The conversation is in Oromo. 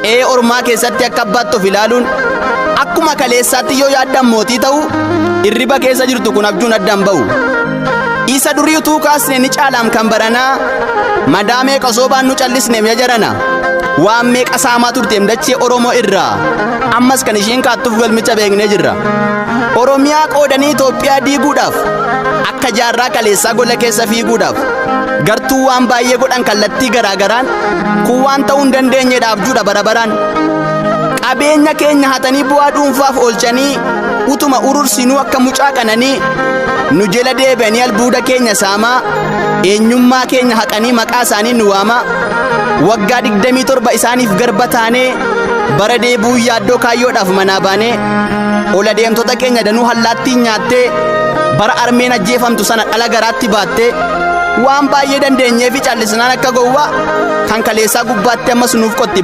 Qe'ee ormaa keessatti akka abbaatti of ilaaluun akkuma kaleessaatti yoo yaaddan mootii ta'u, irriba keessa jirtu kun abjuun addaan ba'u. Isa durii utuu kaasne ni caalaam kan baranaa, madaa meeqa osoo baannu callisneem ya jarana. Waan meeqa saamaa turteem dachee Oromoo irraa, ammas kan isheen kaattuuf galmicha beeknee jirra. Oromiyaa qoodanii Itoophiyaa diiguudhaaf, akka jaarraa kaleessaa gola keessa fiiguudhaaf, gartuu waan baay'ee godhan kallattii garaagaraan, kun waan ta'uu hin dandeenyedha, abjuudha bara baraan. Qabeenya keenya hatanii bu'aa dhuunfaaf oolchanii, utuma urursinuu akka mucaa qananii nu jala deebi'anii albuuda keenya saamaa, eenyummaa keenya haqanii maqaa isaanii nu waamaa. Waggaa 27 isaaniif garba taanee, bara deebuu yaaddoo kaayyoodhaaf manaa baanee, ola deemtota keenya danuu hallaattiin nyaattee, bara armeen ajjeefamtu sana dhala garaatti baattee, waan baay'ee dandeenyee fi callisnaan akka gowwaa kan kaleessaa gubbaatti ammas nuuf qotti.